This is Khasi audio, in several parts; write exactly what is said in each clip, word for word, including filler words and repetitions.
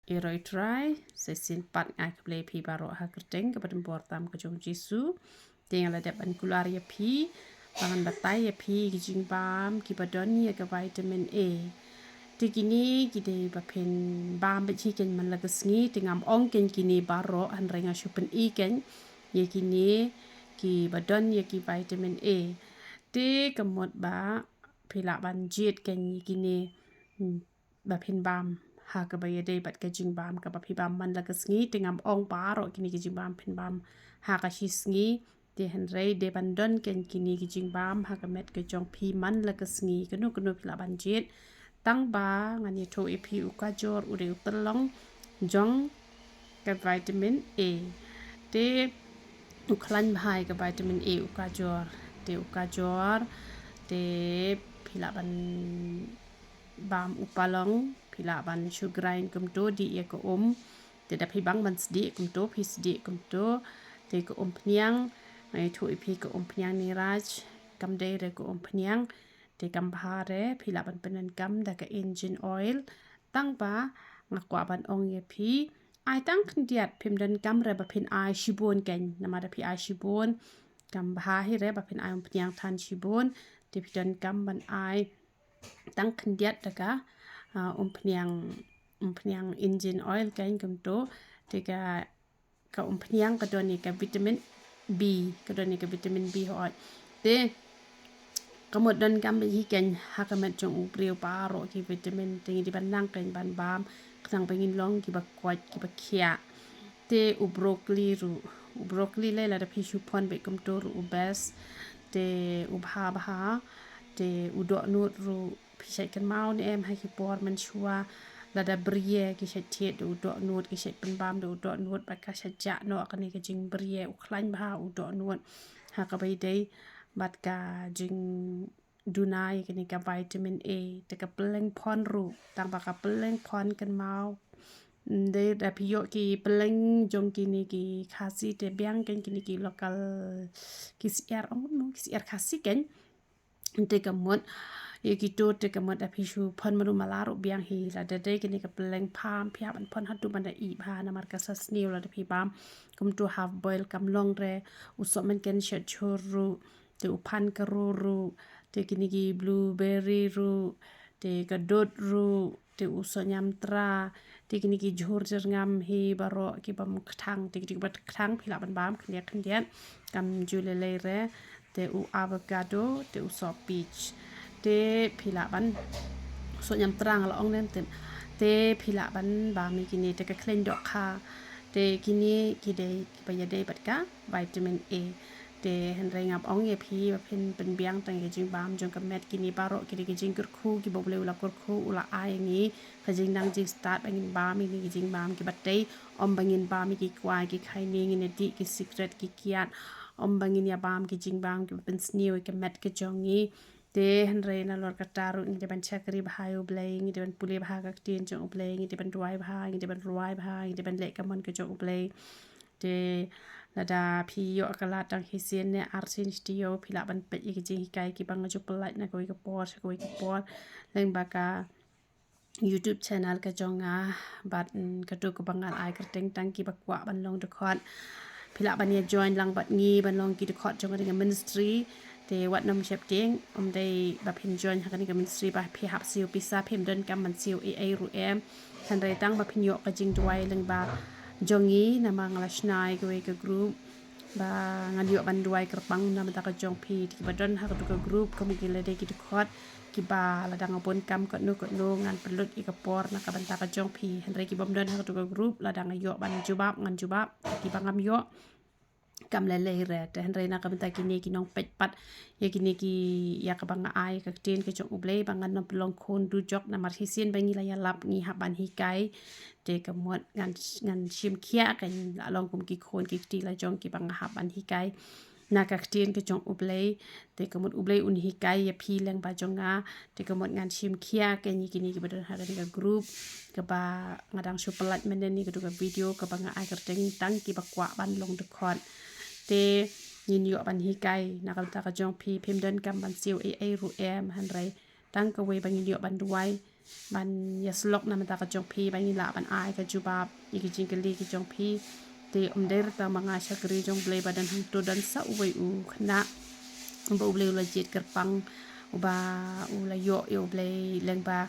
Ïa roi trai, sa shisien pat nga ai khublei ïa phi baroh ha kyrteng kaba donbor tam ka jong u Jisu. Te nga la dep ban kular ïa phi ba ngan batai ïa phi ki jingbam kiba don ïa ka vitamin A. Te kine ki dei ba phin bam beit hi kein man la ka sngi, te ngam ong kein kine baroh, hynrei nga shu pyni kein ïa kine kiba don ïa ki vitamin A. Te ka mut ba phi lah ban jied kein ïa kine, hmm, ba phin bam ha kaba ïadei bad ka jingbam kaba phi bam man la ka sngi, te ngam ong baroh kine ki jingbam phin bam ha ka shi sngi. Te hynrei dei ban don kein kine ki jingbam ha ka met ka jong phi man la ka sngi, kano kano phi lah ban jied. Tang ba ngan ïathuh ïa phi, u kajor u dei u tyllong jong ka vitamin A. Te u khlaiñ bha ïa ka vitamin A u kajor. Te u kajor, te phi lah ban bam u palong, phi lah ban shu grind kumto, dih ïa ka um. Te da phi bang ban sdieh kumto, phi sdieh kumto. Te ka umphniang, nga ïathuh ïa phi, ka umphniang Niraj, kam dei re ka umphniang. Te kam bha re, phi lah ban pyndonkam da ka engine oil. Tang ba nga kwah ban ong ïa phi, ai tang khyndiat, phim donkam re ba phin ai shibun kein. Namar da phi ai shibun, kam bha hi re ba phin ai umphniang than shibun. Te phi donkam ban ai tang khyndiat da ka, ah, umphniang, umphniang engine oil kein kumto. Te ka, ka umphniang ka don ïa ka vitamin B, ka don ïa ka vitamin B hooid. Te ka mut donkam beit hi kein ha ka met jong u briew baroh ki vitamin, te ngi dei ban nang kein ban bam khnang ba ngin long kiba koit kiba khiah. Te u broccoli ruh, u broccoli lei lada phi shu phong beit kumto ruh u best. Te u bha bha, te u dohnud ruh phi shait kynmaw ne em ha ki por mynshuwa, lada brie ki shait thied da u dohnud, ki shait pynbam da u dohnud, bad ka shait jah noh kane ka jingbrie, u khlaiñ bha u dohnud ha kaba ïadei bad ka jingduna ïa kane ka vitamin A. Te ka pylleng phong ruh, tang ba ka pylleng phong kynmaw, mm, dei da phi ïoh ki pylleng jong kine ki Khasi, te biang kein kine ki local, ki syiar, ong kumno, ki syiar Khasi kein. Te ka mut ïa kito, te ka mut da phi shu phong mano mala ruh biang hi. Lada dei kine ka pylleng farm, phi hap ban phong haduh ban da ih bha, namar ka sa sniew lada phi bam kumto half boil, kam long re. U sohmynken shet jhur ruh, te u phan karo ruh, te kine ki blueberry ruh, te ka dud ruh, te u sohñiamtra, te kine ki jhur jyrngam hi baroh ki bym kthang, te kito kiba kthang phi lah ban bam khyndiat khyndiat, kam ju lei lei re. Te u avocado, te u soh peach, te phi lah ban, sohñiamtra nga la ong ne em tip, te phi lah ban bam ïa kine, te ka khleiñ dohkha. Te kine ki dei kiba ïadei bad ka vitamin A. Te hynrei ngam ong ïa phi ba phin pynbiang tang ïa ka jingbam jong ka met, kine baroh ki dei ki jingkyrkhu kiba U Blei u la kyrkhu, u la ai ïa ngi ka jingnang jingstad ba ngin bam ïa kine ki jingbam kiba tei. Ym ba ngin bam ïa ki kwai ki khaini, ngin ïa dih ki cigarette ki kiad. Ym ba ngin ïa bam ki jingbam kiba pynsniew ïa ka met ka jong ngi. Te hynrei nalor kata ruh ngi dei ban shakri bha ïa U Blei, ngi dei ban pule bha ka ktien jong U Blei, ngi dei ban duwai bha, ngi dei ban rwai bha, ngi dei ban leh ka mon ka jong U Blei. Te lada phi ïoh ka lad dang shisien ne arsien shi taïew, phi lah ban peit ïa ki jinghikai kiba nga ju pyllait na kawei ka por sha kawei ka por lyngba ka YouTube channel ka jong nga, bad, mm, kato kaba ngan ai kyrteng Tang Kiba Kwah Ban Long Dkhot. Phi lah ban ïa join lang bad ngi ban long ki dkhot jong kane ka ministry. Te wat nym sheptieng, ym dei ba phin join ha kane ka ministry ba phi hap siew pisa, phim donkam ban siew ei ei ruh em. Hynrei tang ba phin ïoh ka jingduwai lyngba jong ngi, namar nga la shna ïa kawei ka group ba ngan ïoh ban duwai kyrpang na bynta ka jong phi. Te kiba don ha kato ka group, kum ki la dei ki dkhot kiba lada nga bun kam katno katno ngan pynlut ïa ka por na ka bynta ka jong phi. Hynrei ki bym don ha kato ka group, lada nga ïoh ban jubab ngan jubab, kiba ngam ïoh kam lei lei re. Te hynrei na ka bynta kine ki nongpeit pat ïa kine ki, ïa kaba nga ai ka ktien ka jong U Blei, ba ngan nym pynlong khun dujok, namar shisien ba ngi la ïalap ngi hap ban hikai. Te ka mut ngan, ngan shim khia, kan la long kum ki khun ki kti la jong kiba nga hap ban hikai na ka ktien ka jong U Blei. Te ka mut U Blei un hikai ïa phi lyngba jong nga. Te ka mut ngan shim khia kein ïa kine kiba don ha kane ka group kaba nga dang shu pyllait mynne ne kato ka video kaba nga ai kyrteng Tang Kiba Kwah Ban Long Dkhot. Te ngin ïoh ban hikai na ka bynta ka jong phi, phim donkam ban siew ei ei ruh em, hynrei tang kawei ba ngin ïoh ban duwai ban ïasyllok na mynta ka jong phi, ban ngin lah ban ai ka jubab ïa ki jingkylli ki jong phi. Te ym dei tang ma nga shakri jong U Blei ba don hangto, don sa uwei u khynnah uba U Blei u la jied kyrpang, uba u la ïoh ïa U Blei lyngba,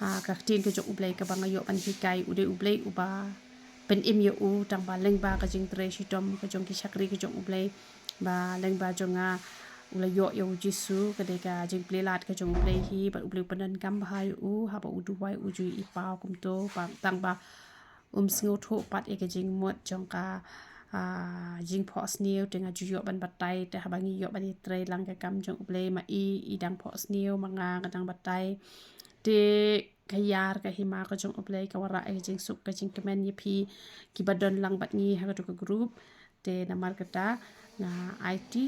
ah, ka ktien ka jong U Blei kaba nga ïoh ban hikai. U dei U Blei uba pynim ïa u tang ba lyngba ka jingtrei shitom ka jong ki shakri ka jong U Blei, ba lyngba jong nga u la ïoh ïa U Jisu. Ka dei ka jingplie lad ka jong U Blei hi, bad U Blei u pyndonkam bha ïa u haba u duwai, u ju ïohi paw kumto, ba tang ba um sngewthuh pat ïa ka jingmut jong ka, ah, jingphohsniew. Te nga ju ïoh ban batai, te haba ngi ïoh ban ïatrei lang ka kam jong U Blei, ma i, i dang phohsniew, ma nga nga dang batai. Te ka ïar ka hima ka jong U Blei ka wanrah ïa ka jingsuk ka jingkmen ïa phi kiba don lang bad ngi ha kato ka group. Te namar kata nga aiti,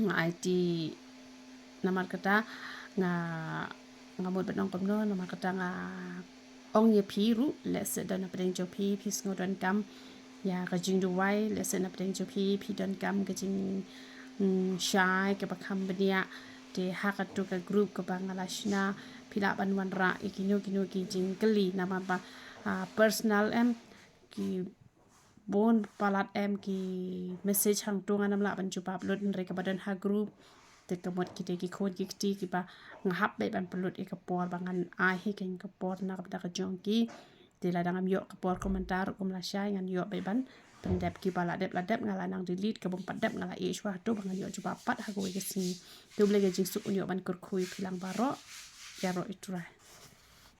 nga aiti, namar kata nga, nga mut ban ong kumno, namar kata nga ong ïa phi ruh, lehse don na pdeng jong phi, phi sngew donkam ïa ka jingduwai, lehse na pdeng jong phi, phi donkam ka jing, mm, shai kaba kham bniah. Te ha kato ka group kaba nga la shna, phi lah ban wanrah ïa kino kino ki jingkylli, namar ba, ah, personal em, ki bun palat em ki message hangto, ngan ym lah ban jubab lut, hynrei kaba don ha group, te ka mut ki dei ki khun ki kti kiba nga hap beit ban pynlut ïa ka por ba ngan ai hi kane ka por na ka bynta ka jong ki. Te lada ngam ïoh ka por kumta ruh, kum lashai, ngan ïoh beit ban pyndep. Kiba la dep la dep, nga la nang delete, ka bym pat dep nga la ïeh shuwa hato ba ngan ïoh jubab pat ha kawei ka sngi. Te U Blei ka jingsuk un ïoh ban kyrkhu ïa phi lang baroh. Ïaroh ïa U Trai.